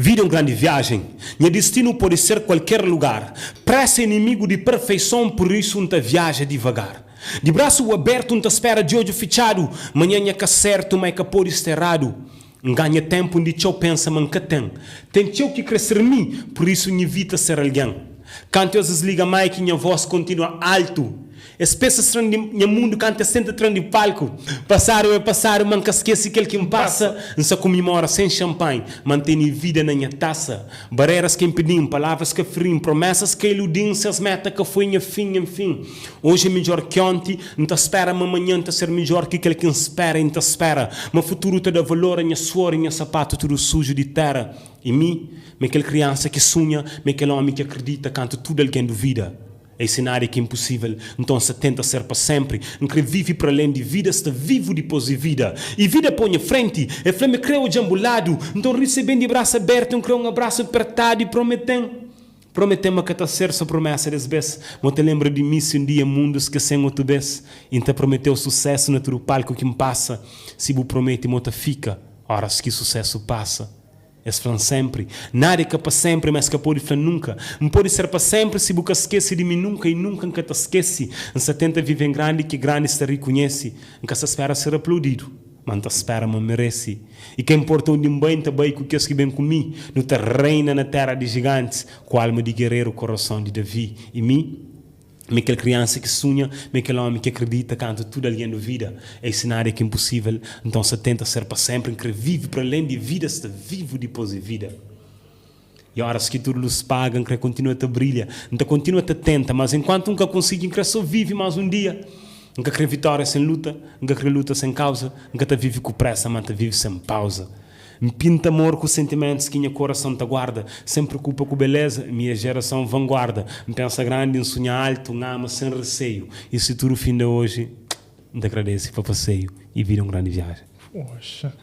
Vida é un grandi viajen. Nha distinu pode ser kualker lugar. Présa é inimigu di perfeison, pur isu N ta viaja divagar. Di brasu abertu N ta spera di odju fitxadu Manhan nha ka sertu ma e ka pode sta eradu N ganha tenpu N di txeu pensa ma N ka ten Ten txeu ki kre ser mi pur isu N ivita ser algen Kantu es disliga mic nha voz kontinua altu Es pensa es tra-m di nha mundu kantu es tenta tra-m di palku Pasadu é pasadu ma N ka skese kel ki N pasa N sa kumimora sen xanpanhi ma N tene vida na nha tasa Bareras ka inpidi-m, palavras ka firi-m, promesas ka iludi-m Ses meta ka foi nha fin, enfin Oji é midjór ki onti, N ta spera ma manhan ta ser midjór ki kel ki N spera I N ta spera ma futuru ta da valor a nha suor i nha sapatu tudu suju di téra I mi, m'é kel kriansa ki sunha, m'é kel ómi ki akridita kantu tudu algen duvida É si nada é ki inpusível, nton N sa tenta ser pa sénpri N kre vive pra alén di vida, sta vivu dipôs di vida I vida pô nha frenti, e fla-m e kre odja-m bu ladu Nton risebe-m di brasu abértu, N kre un abrasu pertadu I promete-m, promete-m ma ka ta ser so promesa des bês Ma ta lenbra di mi si un dia mundu skese-m otu bês I N ta promete-u susésu na tudu palku ki N pasa Si bu promete ma u ta fika óras ki susésu pasa. Es fla-m sénpri, Nada é ka pa sénpri, má es ka pode fla nunka. N pode ser pa sénpri si bu ka skese di mi nunka i nunka N ka ta skese. N sta tenta vive en grandi ki grandis ta rikonhese. N ka sta spera ser aplaudidu, má N ta spera ma N merese. I ka inporta undi N bai, N ta bai ku kes ki ben ku mi. Nu ta reina na téra di jigantis, ku alma di gereru, korason di Davi. I mi? Mi é kel kriansa ki sunha, mi é kel ómi ki akredita kantu tudu algen duvida. Ei si nada é ki inpusível, nton sa tenta ser pa sénpri. N kre vive pra alén di vida, sta vivu dipôs di vida. I óras ki tudu lus paga, N kre kontinua ta brilha. N ta kontinua ta tenta, mas enkuantu N ka konsigi, N kre sô vive más un dia. N ka kre vitória sen luta, N ka kre luta sen kauza. N ka ta vive ku présa, má N ta vive sen pauza. N pinta amor ku sentimentus ki nha korason ta guarda Sen preokupa ku beleza, mi é jerason vanguarda N pensa grandi, N sunha altu, N ama sen reseiu I si tudu finda oji, N ta agradese pa paseiu I vida é un grandi viajen. Poxa.